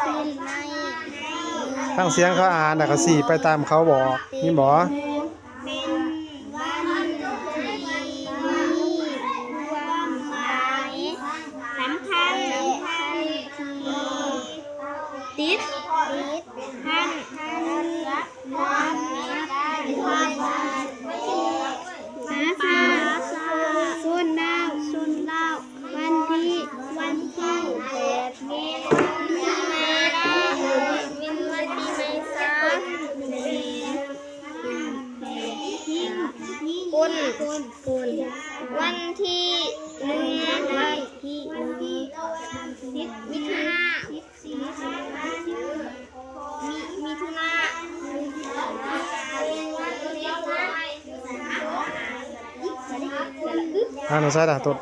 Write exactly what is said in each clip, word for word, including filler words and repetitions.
ขึ้นใน ฟังเสียงเขาอ่านแล้วก็ซี้ไปตามเขาบอก มีบ่ เป็นวันที่มีความหมายสำคัญที่ติดพันกับ ภาษาชนลาว ชนลาว วันที่ วันที่แปด เมษายน เป็นวันปีใหม่สากล วันที่หนึ่ง วันที่หนึ่ง มิถุนา มี มิถุนา อ่านเอาใส่ละตด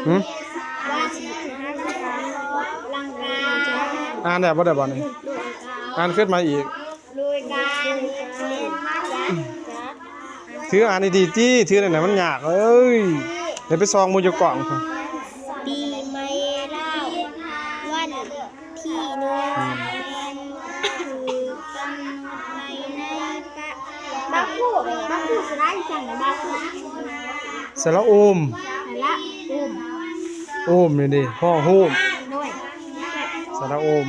หืม อ่านได้บ่ได้บ่นี่ อ่านขึ้นมาอีก โดยการเรียนมาจาก ถืออ่านดีๆติ ถือนั่นน่ะมันยาก เอ้ย เดี๋ยวไปส่องหมู่อยู่กล่อง ปีใหม่ลาว วันที่หนึ่ง อืม คือกำหนดไว้ในพระ บางผู้ บางผู้สลายจังนะ บางผู้ สระอุม สระอุม อุมนี่ดิ ฮอฮูม โดย สระอุม